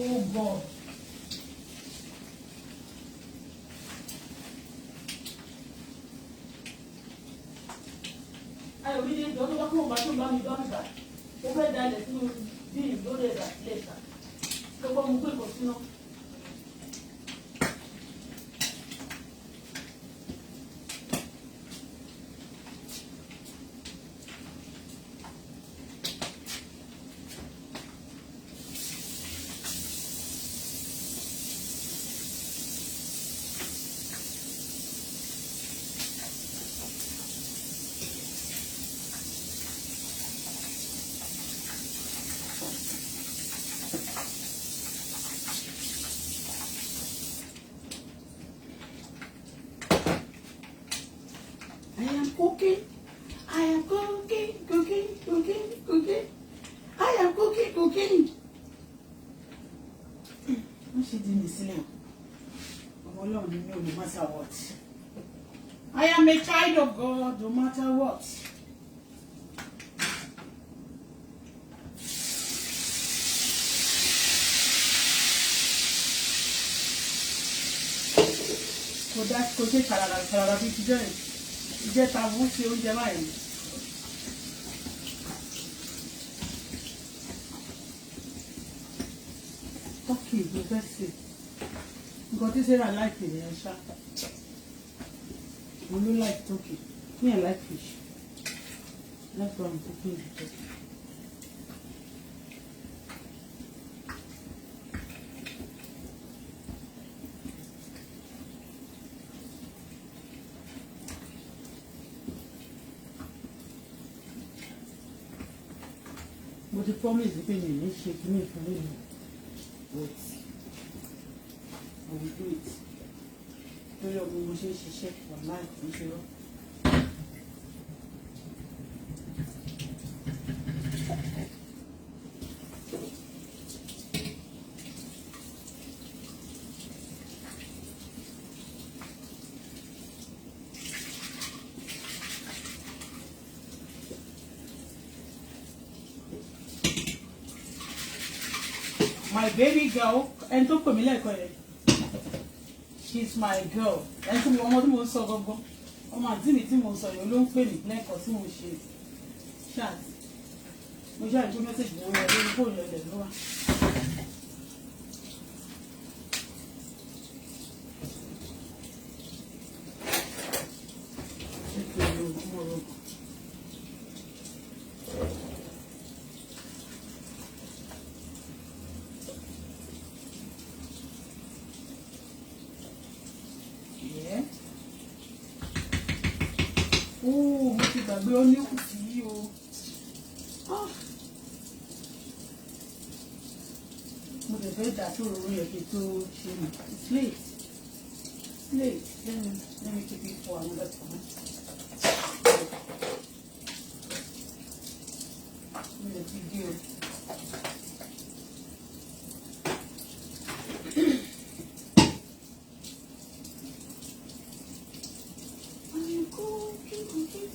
Oh God. Ayọ̀mídé, jọ, tó bá kúrò bá tó bá mi bá mi bá. Mo fẹ́ da ilẹ̀ sínú bíi lórí ẹ̀dà sílẹ̀ ìta. Tó gbọ́ mo pé kò síná. I am cooking. I am cooking, cooking, cooking, cooking. I am cooking, cooking. Wọ́n ṣe di mi sílẹ̀. Ọmọ Ọlọ́run ni mí ò, no matter what. I am a child of God, no matter what. Kò dá, kò ṣe ṣàràrà ṣàràrà bíi tijọ́ yìí. Ìjẹta mo ṣe oúnjẹ báyìí. Turkey ló fẹ́ sè. Nǹkan tí Sarah like nìyẹn ṣá. Mo ló like turkey. Me, I like fish. That's why I'm cooking the turkey. Mo ti promise pé mi ò ní ṣe kíní ìfúnlẹ̀ mi, but I will do it. Torí ọmọ mo ṣe ń ṣiṣẹ́ wàláì, kì í ṣe rọ́. My baby girl, ẹni tó pè mí lẹ́ẹ̀kan yẹn, she's my girl. Ẹni tí mo, ọmọ tí mo ń sọ gangan, ọmọ àǹtí mi tí mo ń sọ yẹn ló ń pè mí lẹ́ẹ̀kan tí mo ṣe chat. Mo ṣáà gbé message yẹn wọlé lórí fóònù ẹ̀dẹ̀ ló wà. Ṣé kí n lo ọmọ orogún? Yeah. Oh, mo ti gbàgbé onion yìí o. Ah. Mo lè fẹ́ dà sóróró yẹn kí n tó ṣe nù. It's late. It's late. Let me keep it for another time. Mo lè fi gé o. I'm cooking, cooking.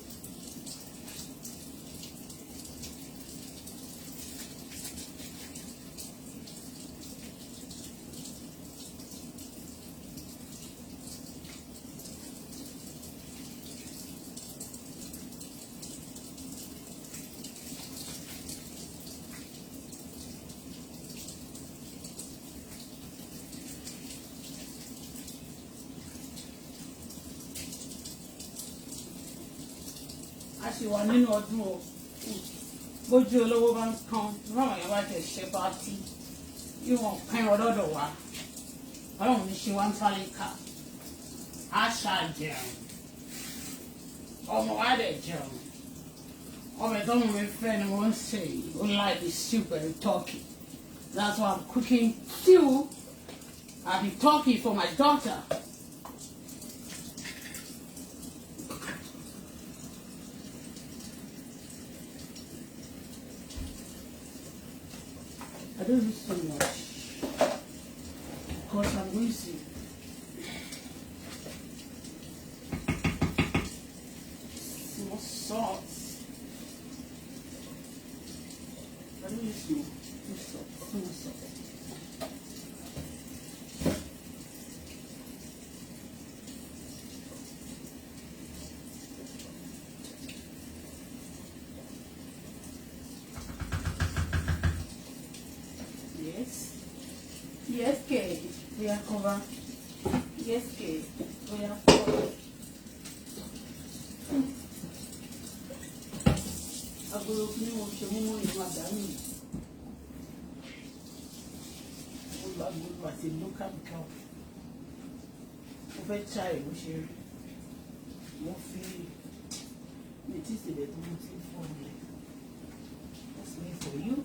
A ṣì wà nínú ọdún o. Bójú olówó bá ń kán, báwọn yẹn bá tẹ̀ ṣe party, ìwọ̀n kan ọlọ́dọ̀ wa. Ọlọ́run ní ṣe wá ń tálíkà. Á ṣàjẹun. Ọmọ wa dẹ̀ jẹun. Ọbẹ̀ tó mú mi fẹ́ ni wọ́n ń sè yìí. Ó like soup and turkey. That's why I'm cooking stew and turkey for my daughter. I don't use so much because I'm going to small salt. I don't use small, use salt, small salt. Bóyá cover. Yes, okay. Bóyá cover. Agolo ní mo ṣe múmú ìlú àdánù. Mo lo agolo àti local cow. Mo fẹ́ try bó ṣe rí. Mo fi mi tí ìsìlẹ̀ tó mo ti fọ́ mi. That's me for you.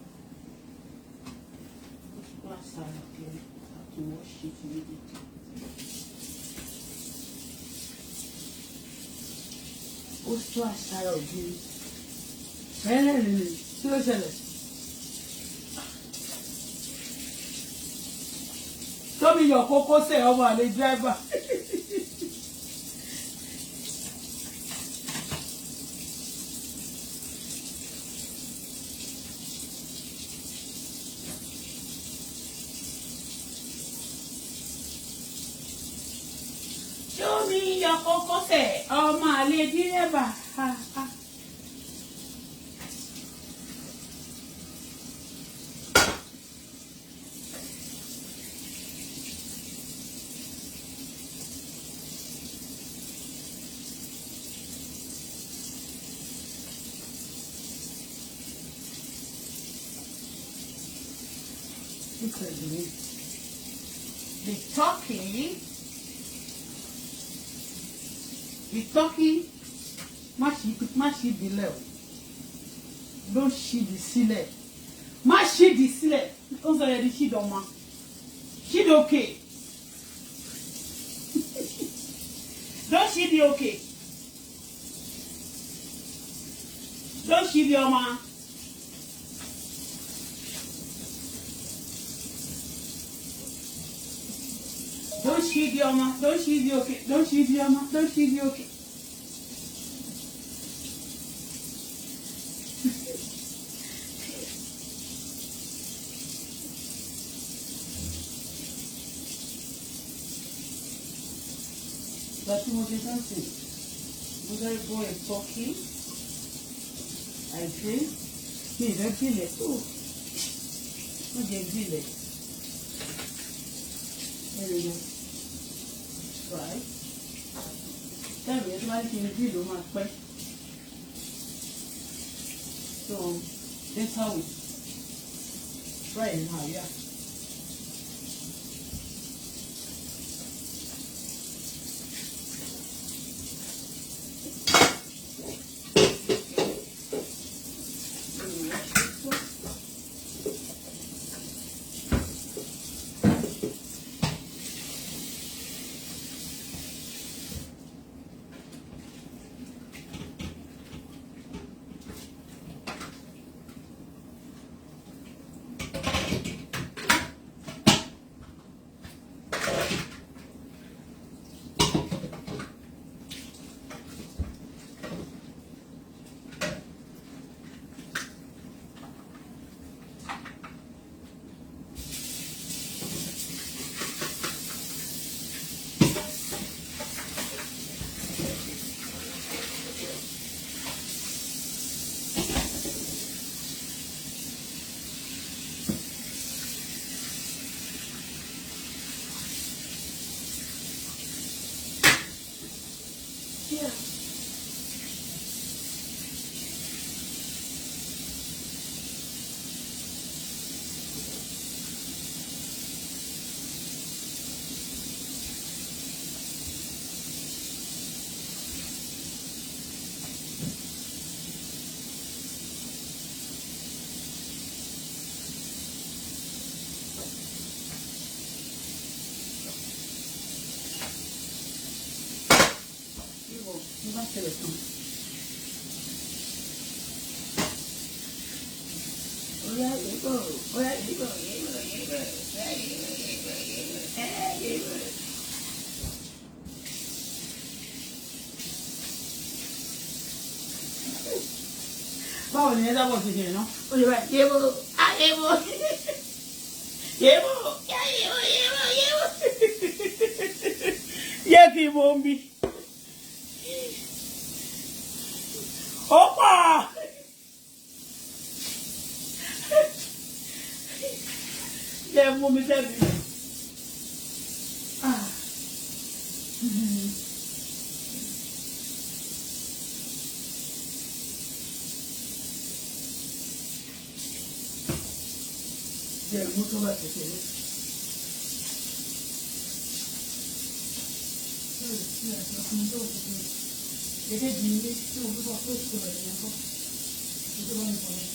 Last time, okay. I have to wash it immediately. Ó tó àṣàrà ògiri. Ẹlẹ́rìí ni kí ló ṣẹlẹ̀? Tómi yọ kókósẹ̀ ọmọ àlè dírẹ́fà. Tómi yọ kókósẹ̀ ọmọ àlè dírẹ́fà. Ha, ha. Look at me. The turkey, the turkey, má ṣí má ṣí ìdílẹ̀ o. Don't ṣí ìdí sílẹ̀. Má ṣí ìdí sílẹ̀. Ó ń sọ yẹn di ṣídọ̀mọ. Ṣídòkè. Don't ṣí ìdí òkè. Don't ṣí ìdí ọmọ. Don't ṣí ìdí ọmọ. Don't ṣí ìdí òkè. Don't ṣí ìdí ọmọ. Don't ṣí ìdí òkè. Ìgbà tí mo ṣe tán sí, mo sáré bọ́ ẹ̀ turkey. Àìpé mi ìfẹ́ gbilẹ̀ tó. Ó jẹ gbilẹ̀. There we go. Fry. Time yẹn tó bá ní kí n grill ó máa pẹ́. So better we fry it now, yeah. Yeah. Ìwọ ní bá ṣẹlẹ̀ tán. Oya ìbò, oya ìbò, ìbò, ìbò, oya ìbò, ìbò, ìbò, ẹ ìbò. Báwo ni ẹ sábọ̀ ti ṣe náà? Ó ṣe báyìí, yébò, á yébò, yébò, yá yébò, yébò, yébò. Yé kí n bò ń bí. Ó pọ̀! Jẹ́ mú mi sẹ́bi. Jẹ́ mú tó bá tẹ̀lé. Èkejì ilé tí mo fẹ́ pé kò rẹ̀ yẹn kọ́ tó bá mi kọ̀ yẹn.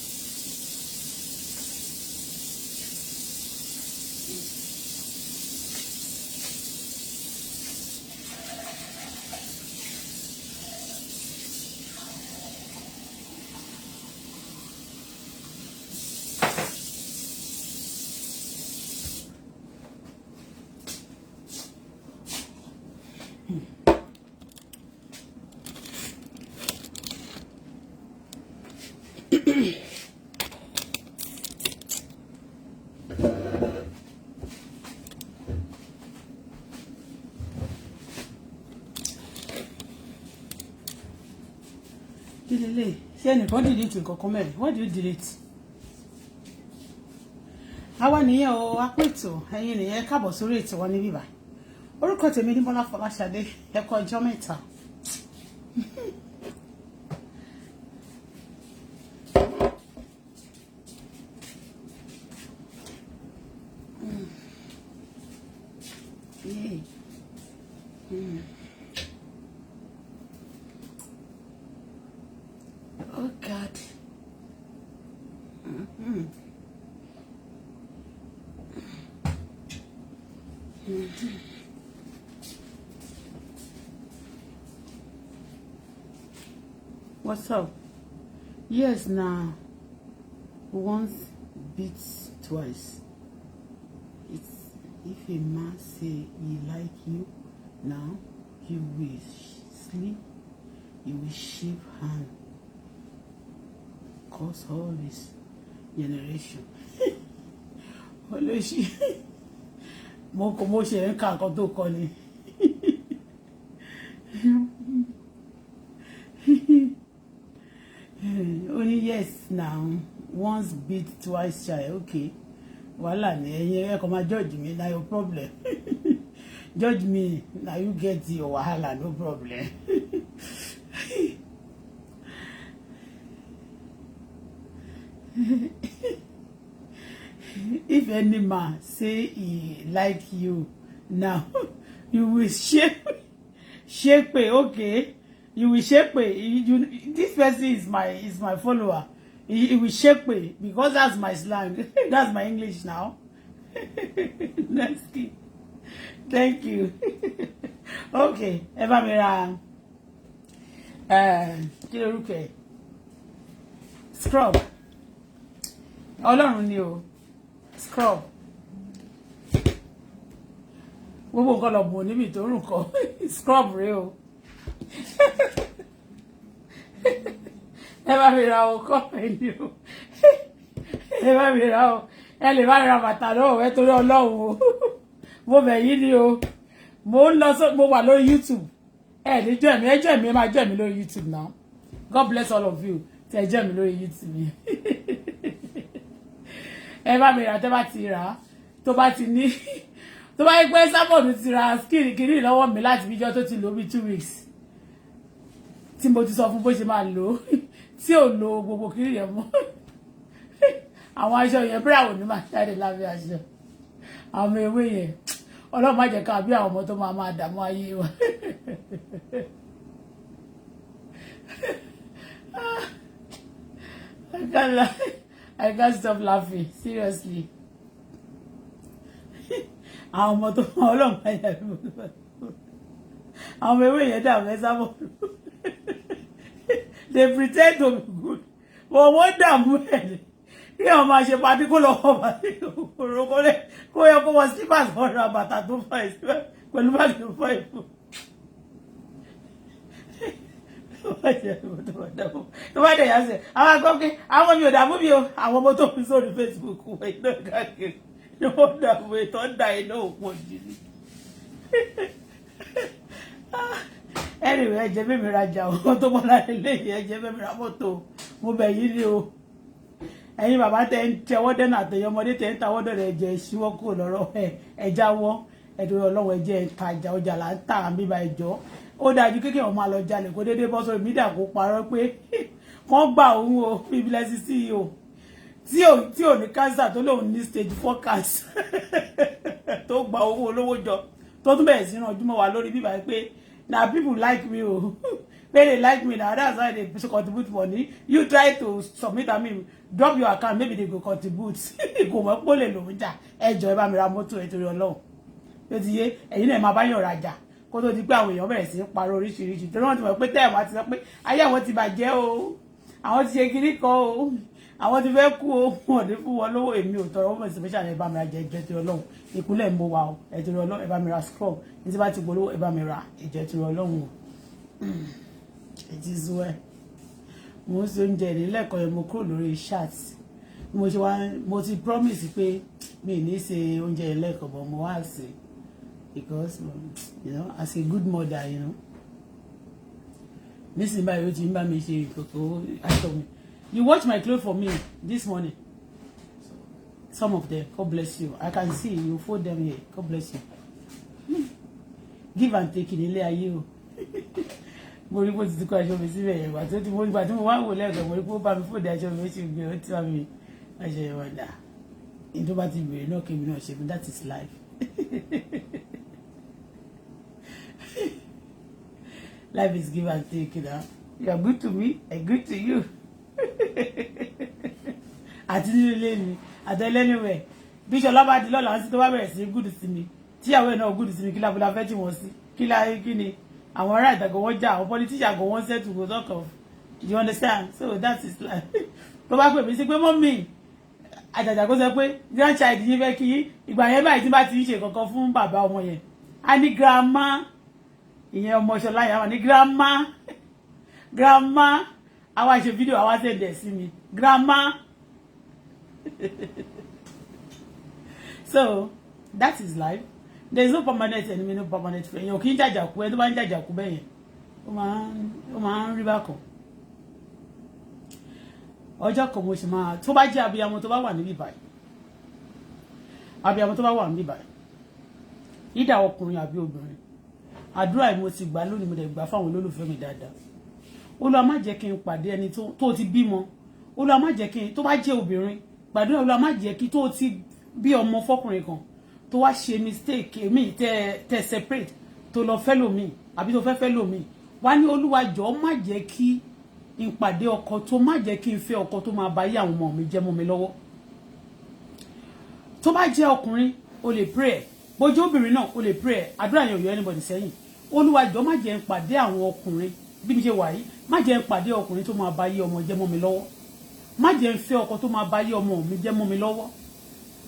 Kí lélẹ̀? Ṣé ẹnìkan delete nǹkan kan mẹ́rin? What do you delete? Àwa nìyẹn o, apẹ̀tò ẹ̀yin nìyẹn. Káàbọ̀ sórí ètò wa níbí báyìí. Orúkọ tèmi ní Bọ́lá Fọláṣadé. Ẹ kú ọjọ́ mẹ́ta. Yeah. Oh God. What's up? Yes, now once beats twice. It's if a man say he like you now, he will sleep, he will shake hand, cause all this generation. Olóṣì, mo kò mo ṣe ń ka nǹkan tó kọ ni. Ó ní yes now, once beat twice shy. Okay, wàhálà ni ẹ̀yin ẹ kàn máa judge me na your problem. Judge me na you get your wahala, no problem. If any man say he like you now, you will shake ṣépè. Okay, you will ṣépè. You, this person is my follower. He will ṣépè because that's my slang, that's my English now. Next, thank you. Okay, ẹ bá mi ra kí lorúkọ ẹ, scrub. Ọlọ́run ni o, scrub gbogbo nǹkan lọ bùn níbi tó rùn kọ. Scrub rèé o, ẹ bá mi ra ọkọ ẹ ní o, ẹ bá mi ra o. Ẹ lè bá mi ra bàtà náà ẹ torí Ọlọ́run o, mo bẹ̀ yín ni o. Mo ń lọ sọ, mo wà lórí YouTube. Ẹ ní jẹ́ mi, ẹ jẹ́ mi, ẹ máa jẹ́ mi lórí YouTube now. God bless all of you tí ẹ jẹ́ mi lórí YouTube yẹn. Ẹ bá mi rà. Tẹ́ bá ti rà, tó bá ti ní, tó bá yẹ pé sábọ̀dù ti ra skin kiri lọ́wọ́ mi láti bíjọ́ tó ti lò bí 2 weeks tí mo ti sọ fún bó ṣe máa lò ó, tí ò lo gbogbo kiri yẹn mọ́, àwọn aṣọ yẹn brown ní máa jáde lábẹ́ aṣọ. Àwọn ewé yẹn, Ọlọ́run má jẹ́ ká bí àwọn ọmọ tó máa máa dààmú ayé wa. I can't stop laughing, seriously. Àwọn ọmọ tó, Ọlọ́run má jẹ́ àwọn ọmọ ewé yẹn dààmú ẹ sábọ̀. They pretend to be good, but wọ́n dààmú ẹ̀ ní kí wọ́n máa ṣe party, kó lọ wọ́n bàtà kòrò kó yẹ kó wọ slippers, kó ra bàtà tó fà ẹ̀ pẹ̀lú bàtà tó fà ẹ̀ fún. Tó bá dẹ̀ yá sẹ̀, àwọn akọ́ pé àwọn mi ò dààmú mi o. Àwọn ọmọ tó fi sórí Facebook wọ iná káàkiri ni wọ́n dààmú, ètò ń da iná òpó jù ní. Anyway, ẹ jẹ́ bẹ́ẹ̀ mi rajà o tó mọ́ lára eléyìí. Ẹ jẹ́ bẹ́ẹ̀ mi ra mọ́tò, mo bẹ̀ yín ni o. Ẹ̀yin bàbá tẹ́ ń tẹwọ́ dẹ́nà, àtẹ̀yìn ọmọdé tẹ́ ń tawọ́ dẹ̀rẹ̀, ẹ jẹ́ ṣíwọ́ kúrò lọ́rọ̀ ẹ. Ẹ jáwọ́ ẹ torí Ọlọ́run. Ẹ jẹ́ ẹ tajà, ọjà là ń tà bíbá ẹjọ́. Ó dájú kékeré wọn máa lọ jalè, kó déédéé bọ́ sórí media, kó parọ́ pé kán gbà òun o, bíbí lẹ́sí sí i o. Tí ò ní cancer, tó lóun ní stage 4 cancer, tó gba owó olówó jọ, tó tún bẹ̀rẹ̀ sí rànjú mọ́ wa lórí bíbá pé na people like me o, pé they like me na, that's why they contribute money. You try to submit, I mean, drop your account, maybe they go contribute. Kò mọ̀ pé ó lè lòún jà. Ẹ jọ̀ọ́, ẹ bá mi ra mọ́tò ẹ torí Ọlọ́run. Tó ti yé ẹ̀yin náà, máa bá yàn rajà kó tó di pé àwọn èèyàn bẹ̀rẹ̀ sí í parọ́ oríṣiríṣi, torí wọ́n ti mọ̀ pé tẹ́ẹ̀ wá ti sọ pé ayé àwọn ti bàjẹ́ o, àwọn ti ṣe kiri kan o, àwọn ti fẹ́ kú o, wọn ò ní fún wọn lówó. Èmi ò tọrọ wọn special. Ẹ bá mi ra jẹ ẹjẹ torí Ọlọ́run. Ìkúnlẹ̀ ń bọ̀ wá o. Ẹ torí Ọlọ́run, ẹ bá mi ra scrub ní tí bá ti polówó, ẹ bá mi ra ẹjẹ torí Ọlọ́run o. It is well. Mo ń ṣe oúnjẹ ìnílẹ̀kọ̀ yẹn, mo kúrò lórí chat. Mo ṣe wá, mo ti promise pé mi ì ní ṣe oúnjẹ yẹn lẹ́ẹ̀kan, but mo wá ṣe because as a good mother. Nísìnyí báyìí, ó ti ń bá mi ṣe ìkòkò aṣọ mi. You wash my clothes for me this morning, some of them. God bless you. I can see you fold them here. God bless you. Give and take nílé ayé o. Mo rí bó ti kó aṣọ mi síbẹ̀ yẹn. Ìgbà tó ti mo ìgbà tí mo wá wò lẹ́ẹ̀kan, mo rí pé ó bá mi fold aṣọ mi, ó sì gbé, ó ti bá mi aṣọ yẹn wà dà. Ní tó bá ti bèrè náà, kémi náà ṣe fún. That is life. Life is give and take. You are good to me, I good to you. Àti nínú ilé mi àti ẹlẹ́niwẹ̀, bí Ṣọlá bá di lọ́la sí, tó bá bẹ̀rẹ̀ sí good sí mi, tíyàwó ẹ̀ náà good sí mi, kí lábúlá fẹ́ tí wọ́n sí? Kí láyé? Kí ni àwọn ará ìtàgé wọn jà? Àwọn politician gan wọ́n settle go talk of, you understand? So that is life. Tó bá pè mí sí pé mummy àjàjà, kó sọ pé grandchild yín fẹ́ kí ìgbà yẹn báyìí, tí bá ti ń ṣe kankan fún bàbá ọmọ yẹn, a ní grandma. Ìyẹn ọmọ Ṣọlá yẹn wà ní grandma, grandma. Àwa ṣe fídíò, àwa send ẹ̀ sí mi, grandma. So that is life. There is no permanent enemy, no permanent friend. Èèyàn kì í jàjà kú. Ẹ tó bá ń jàjà kú bẹ́ẹ̀ yẹn, ó máa ń rí bákan. Ọjọ́ kan mo sì máa, tó bá jẹ́ abiyamọ tó bá wà níbí báyìí, abiyamọ tó bá wà níbí báyìí, ìdá ọkùnrin àbí obìnrin, àdúrà yìí mo ti gbà lónìí, mo dẹ̀ gbà fáwọn olólùfẹ́ mi dáadáa. Olúwa, má jẹ́ kí n pàdé ẹni tó ti bímọ. Olúwa, má jẹ́ kí n, tó bá jẹ́ obìnrin, gbàdúrà, Olúwa, má jẹ́ kí tó ti bí ọmọ fọkùnrin kan, tó wá ṣe mistake mi, tẹ separate, tó lọ fẹ́ lòmíì àbí tó fẹ́ fẹ́ lòmíì, wá ní, Olúwa, jọ̀ọ́, má jẹ́ kí n pàdé ọkọ tó, má jẹ́ kí n fẹ́ ọkọ tó máa bá yé àwọn ọmọ mi jẹ́ mọ́ mi lọ́wọ́. Tó bá jẹ́ ọkùnrin, o lè pray. Bójú obìnrin náà, o lè pray. Àdúrà yẹn ò yọ anybody sẹ́yìn. Olúwa, jọ̀ọ́, má jẹ́ n pàdé àwọn ọkùnrin bí mi ṣe wà yìí. Má jẹ́ n pàdé ọkùnrin tó máa bá yé ọmọ jẹ́ mọ́ mi lọ́wọ́. Má jẹ́ n fẹ́ ọkọ tó máa bá yé ọmọ mi jẹ́ mọ́ mi lọ́wọ́.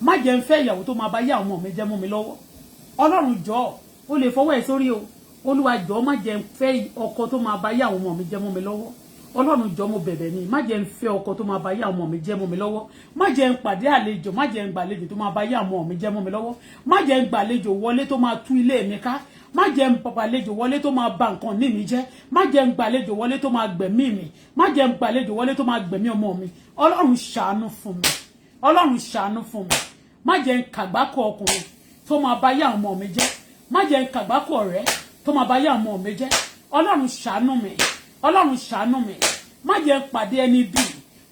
Má jẹ́ n fẹ́ ìyàwó tó máa bá yé àwọn ọmọ mi jẹ́ mọ́ mi lọ́wọ́. Ọlọ́run, jọ̀ọ́, o lè fọwọ́ ẹ̀ sórí o. Olúwa, jọ̀ọ́, má jẹ́ n fẹ́ ọkọ tó máa bá yé àwọn ọmọ mi jẹ́ mọ́ mi lọ́wọ́. Ọlọ́run, jọ̀ọ́, mo bẹ̀bẹ̀ ni, má jẹ́ n fẹ́ ọkọ tó máa bá yé àwọn ọmọ mi jẹ́ mọ́ mi lọ́wọ́. Má jẹ́ n pàdé àlejò, má jẹ́ n gbàlejò tó máa bá yé àwọn ọmọ mi jẹ́ mọ́ mi lọ́wọ́. Má jẹ́ n gbàlejò wọlé tó máa tú ilé mi ká. Má jẹ́ n gbàlejò wọlé tó máa bà nǹkan ní mi jẹ́. Má jẹ́ n gbàlejò wọlé tó máa gbẹ̀mí mi. Má jẹ́ n gbàlejò wọlé tó máa gbẹ̀mí ọmọ mi. Ọlọ́run, ṣàánú fún mi. Ọlọ́run, ṣàánú fún mi. Má jẹ́ n kàgbákò ọkùnrin tó máa bá yé àwọn ọmọ mi jẹ́. Má jẹ́ n kàgbákò ọ̀rẹ́ tó máa bá yé àwọn ọmọ mi jẹ́. Ọlọ́run, ṣàánú mi. Ọlọ́run, ṣàánú mi. Má jẹ́ n pàdé ẹni bí,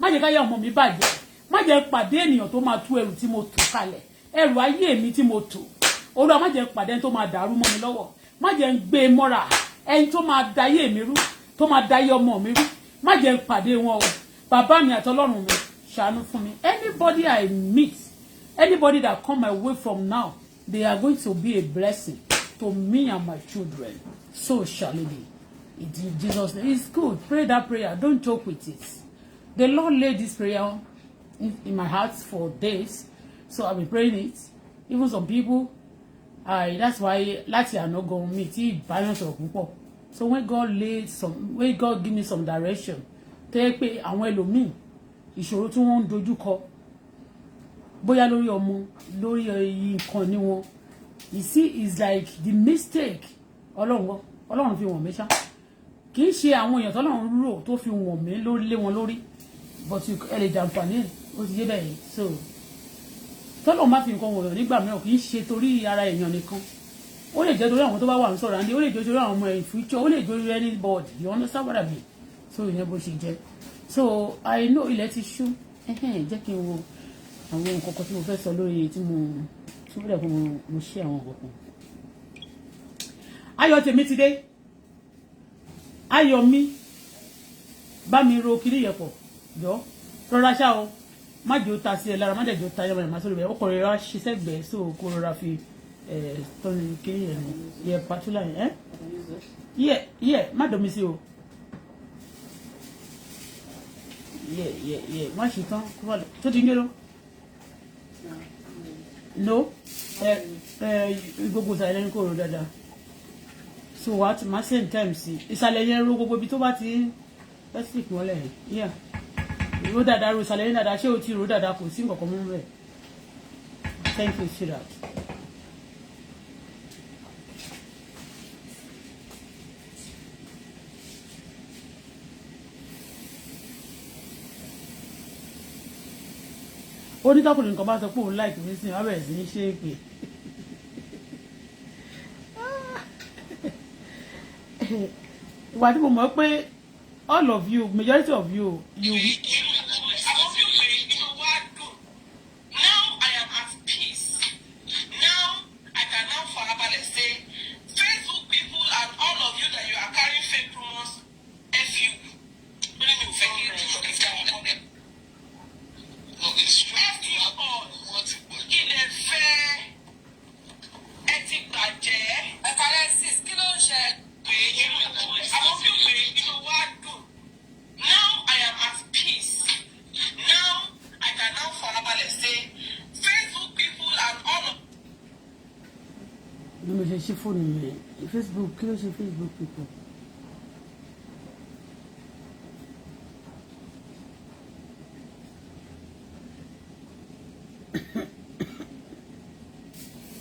má jẹ́ káyé ọmọ mi bàjẹ́. Má jẹ́ n pàdé ènìyàn tó máa tú ẹrù tí mo tò kalẹ̀, ẹrù ayé mi tí mo tò. Olúwa, má jẹ́ n pàdé ẹni tó máa dàrú mọ́ mi lọ́wọ́. Má jẹ́ n gbé e mọ́ra ẹni tó máa dayé mi rú, tó máa dayé ọmọ mi rú. Má jẹ́ n pàdé wọn o. Bàbá mi àtọlọ́run mi, ṣàánú fún mi. Anybody I meet, anybody that come my way from now, they are going to be a blessing to me and my children. So shall it be in Jesus' name. It's good. Pray that prayer. Don't joke with it. The Lord laid this prayer in my heart for days, so I've been praying it. Even some people, I that's why láti àná gan mi tí ìbáyọ̀ sọ̀rọ̀ púpọ̀. So when God laid some, when God give me some direction, tó yẹ pé àwọn ẹlòmíì, ìṣòro tí wọ́n ń dojú kọ, bóyá lórí ọmọ, lórí nǹkan ní wọn, you see, it's like the mistake. Ọlọ́run fi wọ̀n mí ṣá. Kì í ṣe àwọn èèyàn tọ́lọ́run rò tó fi wọ̀n mí lórí lé wọn lórí, but ẹ lè jàǹfààní ẹ̀. Ó ti yé bẹ́ẹ̀. So tọ́lọ́run bá fi nǹkan wọ̀nyàn nígbà mìíràn, kì í ṣe torí ara èèyàn nìkan. Ó lè jẹ́ torí àwọn tó bá wà ń sọ̀rọ̀ àndé, ó lè jẹ́ torí àwọn ọmọ ẹ̀ future, ó lè jẹ́ torí anybody. You understand what I mean? So ìyẹn bó ṣe jẹ́. So I know ilẹ̀ ti ṣú. Ẹhẹ́n, jẹ́ kí n wo àwọn nǹkan kan tí mo fẹ́ sọ lórí tí mo dẹ̀ fún mo ṣe àwọn nǹkan kan. Ayọ̀ tèmi ti dé. Ayọ̀ mi, bá mi ro kiri yẹn pọ̀. Jọ rọra ṣá o, má jẹ́ ó ta sí ẹ lára, má dẹ̀ jẹ́ ó ta yẹn má sórí rẹ̀. Ó kọ̀ rọra ṣiṣẹ́ gbẹ̀, so kó rọra fi ẹ̀ tọ́ni kiri yẹn nù yẹ patula yẹn ẹ́ yẹ yẹ, má domi sí o. Yẹ yẹ yẹ, má ṣe tán kó má lọ tó ti ń gé lọ. No, ẹ ẹ, gbogbo ìsàlẹ̀ lẹ́nu kò rò dáadáa, so wàá ti máa send time sí ìsàlẹ̀ yẹn. Ro gbogbo ibi tó bá ti ń plastic mọ́lẹ̀ yẹn. Ro dáadáa, ro ìsàlẹ̀ yẹn dáadáa. Ṣé o ti ro dáadáa? Kò sí nǹkan kan mú bẹ́ẹ̀. Thank you, sweetheart. Onítọ́kùnrin nǹkan bá sọ pé òun like mi sí, wọ́n bẹ̀rẹ̀ sí ní ṣe é pé ìwà tí mo mọ̀ pé all of you, majority of you, you. Àwọn fi pé inú wa dùn. Now I am at peace. Now I can now farabalẹ̀ say, Facebook people and all of you that you are carrying fake rumors, F you. Lórí mi ò fẹ́ kí kí ká wọn kọ́. No, it's true. F you all. Wọ́n ti pọ̀ jù. Kí lẹ fẹ́? Ẹ ti bàjẹ́. Ẹ̀kálẹ́ sis, kí ló ń ṣe? Pé inú àwọn fi pé inú wa dùn. Now I am at peace. Now I can now farabalẹ̀ say, Facebook people and all of Bí mo ṣe ṣí fóònù mi, Facebook, kí ló ṣe Facebook people?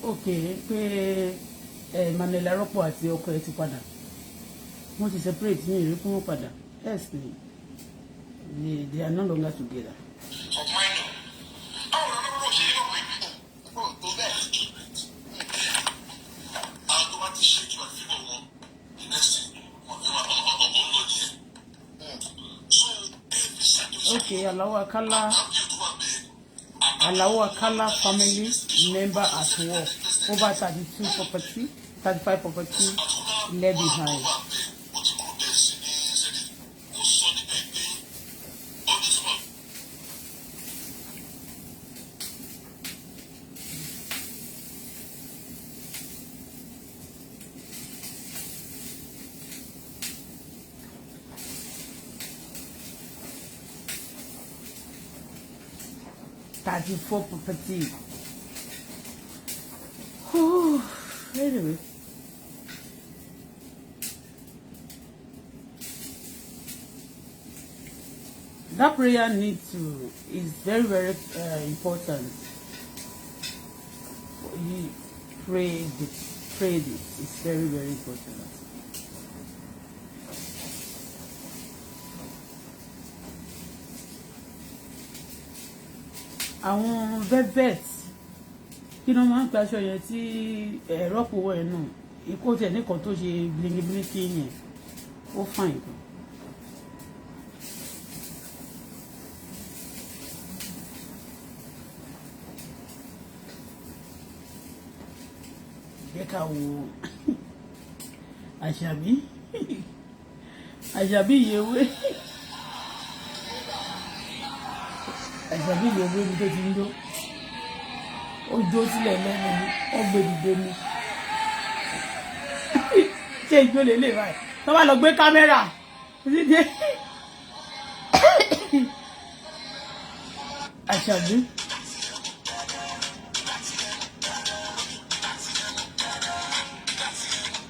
Ok, pé ẹ Emmanuel Arọ́pò àti ọkọ ẹ ti padà, wọ́n ti separate ní ìrí fún wọn padà. Yes ni, they are no longer together. Of minor. Báwo ni ọlọ́run ṣe yẹ pé Kò tó bẹ́ẹ̀. Àwọn tó bá ti ṣe jù àti fífọ̀ wọn, the next thing, wọ́n fẹ́ máa ọ̀n lọ nìyẹn. So every situation. Ok, Alao Akala. Àbí tó wà bẹ́ẹ̀. Alao Akala family member at work over 32 property, 35 property left behind. Wà bẹ́ẹ̀, ó ti kúrò bẹ́ẹ̀ sí ní sẹ́ni. Ó sọ níbẹ̀ pé ó ní sọ. 34 property. Whew. Anyway. That prayer need to is very very important. You pray this. It's very very important. Àwọn velvet, kí ló máa ń pe aṣọ yẹn tí ẹ̀rọ pò wọ̀ ẹ̀ náà? Ikú tiẹ̀ nìkan tó ṣe blinky yẹn, ó fine gan. Jẹ́ ká wo Àṣàbí, Àṣàbí ìyẹ̀wé, Àṣàbí ìyẹ̀wé mi tó ti ń jó, ó jó sílẹ̀ lẹ́nu ni, ó gbé dìde ni. Ṣé ìjó lè lè báyìí tó bá lọ gbé kámẹ́rà dídé Àṣàbí.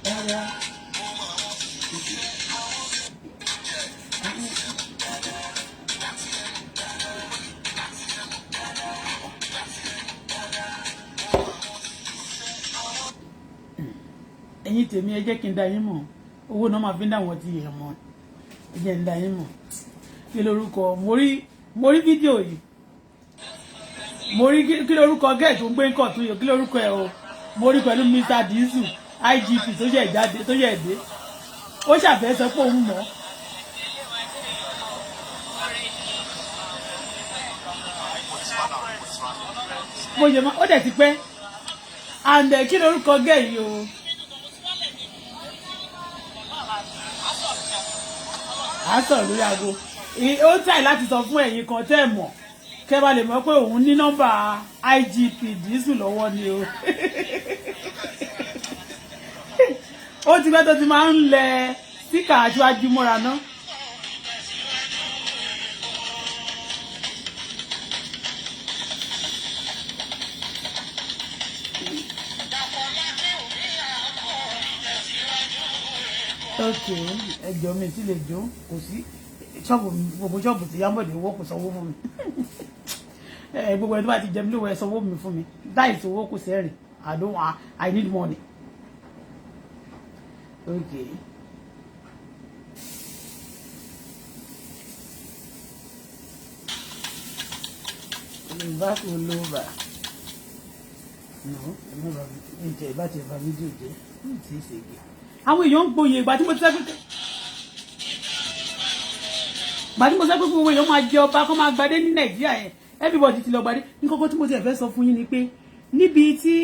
Rárá. Ẹ̀yin tèmi, ẹ jẹ́ kí n dá yín mọ̀. Owó náà máa fi ń dá wọn ti yẹ̀ mọ́. Ẹ jẹ́ n dá yín mọ̀. Kí lorúkọ? Mo rí fídíò yìí, mo rí. Kí lorúkọ gẹ́ẹ̀ tó ń gbé nǹkan tó yẹ? Kí lorúkọ ẹ o? Mo rí pẹ̀lú Mr Diesel, IGP tó ṣẹ̀ jáde, tó ṣẹ̀ dé. Ó ṣàfẹ́ sọ pé òun mọ̀. Bó ṣe máa ó dẹ̀ ti pẹ́. And kí lorúkọ gẹ̀ yìí o? À ń sọ̀rọ̀ lórí aago. Ó tàì láti sọ fún ẹ̀yin kan tẹ́ ẹ̀ mọ̀, kẹ́ bá lè mọ̀ pé òun ní nọ́mbà IGP Dísù lọ́wọ́ ni o. Ó ti pẹ́ tó ti máa ń lẹ síkà aṣáájú mọ́ra ná. Ok, ẹjọ́ mi ti lè jó, kò sí ṣọ́ọ̀bù, gbogbo ṣọ́ọ̀bù tí Yámọ̀dé wọ́ kò sanwó fún mi. Ẹ gbogbo ẹni tó bá ti jẹ mí lówó, ẹ sanwó mi fún mi. Dáìsí owó kò sẹ́rìn. I don't want, I need money. Okay. Back all over. No, ẹ má bàa mi jẹ ìbá ti bá fídíò jẹ ní tí ì ṣègbè. Àwọn èèyàn ń gboyè ìgbà tí mo sọ pé gbogbo èèyàn máa jẹ ọba, kó máa gbadé ní Nàìjíríà yẹn, everybody ti lọ gbadé. Ní kókó tí mo ti fẹ́ sọ fún yín ni pé níbi tí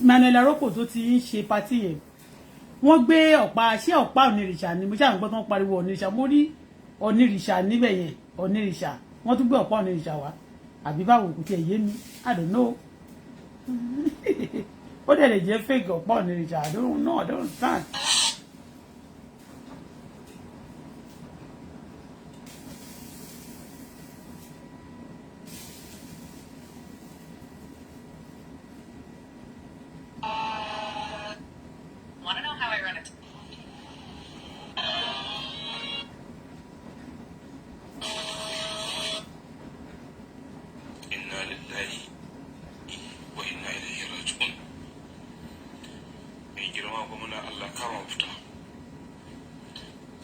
Emmanuel Aroko tó ti ń ṣe party yẹn, wọ́n gbé ọ̀pá, ṣé ọ̀pá onírìṣà ni? Mo ṣáà ń gbọ́ tó ń pariwo onírìṣà. Mo rí onírìṣà níbẹ̀ yẹn, onírìṣà. Wọ́n tún gbé ọ̀pá onírìṣà wá àbí báwo? Kò tiẹ̀ yé mi, I don't know. Ó dẹ̀ lè jẹ́ fake ọ̀pá onírìṣà. I don't know, I don't understand. Want to know how I run it? Inna lillahi wa inna ilaihi raji'un. Mai girma gwamna, Allah kama fita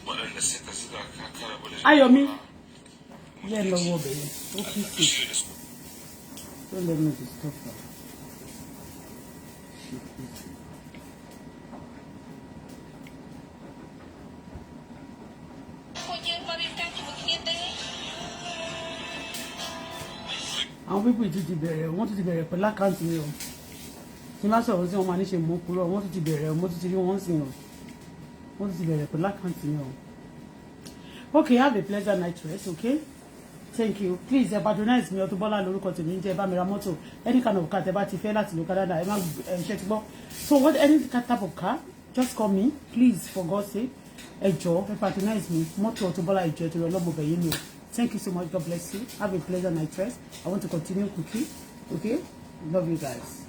waɗanda suka zuga ka kara da Ayọ̀mí yẹ́ lọ́wọ́ ọbẹ̀ yẹn ó kí sí. shi da su. Don't let me disturb her. She is. ពួកយើងក៏រៀបការជាមួយគ្នាទេ Àwọn people tún ti bẹ̀rẹ̀, wọ́n tún ti bẹ̀rẹ̀ pẹ̀lú account mi o. Tí n bá sọ̀rọ̀ sí wọn, máa ní ṣe mọ́ kúrò. Wọ́n tún ti bẹ̀rẹ̀, mo tún ti rí wọ́n sí o. Wọ́n tún ti bẹ̀rẹ̀ pẹ̀lú account mi o. Okay, have a pleasant night rest, okay? Thank you. Please, ẹ patronize mi. Auto Bola lórúkọ tèmi ń jẹ́. Bá mi ra mọ́tò, any kind of car tẹ́ bá ti fẹ́ láti lo Canada, ẹ má ẹ ṣe ti gbọ́. So what, any type of car, just call me, please, for God's sake. Ẹ jọ̀ọ́, ẹ patronize mi. Mọ́tò Auto Bola, ẹ jọ̀ọ́, torí ọlọ́mọbẹ̀ yín ni o. Thank you so much. God bless you. Have a pleasant night rest. I want to continue cooking, okay? Love you guys.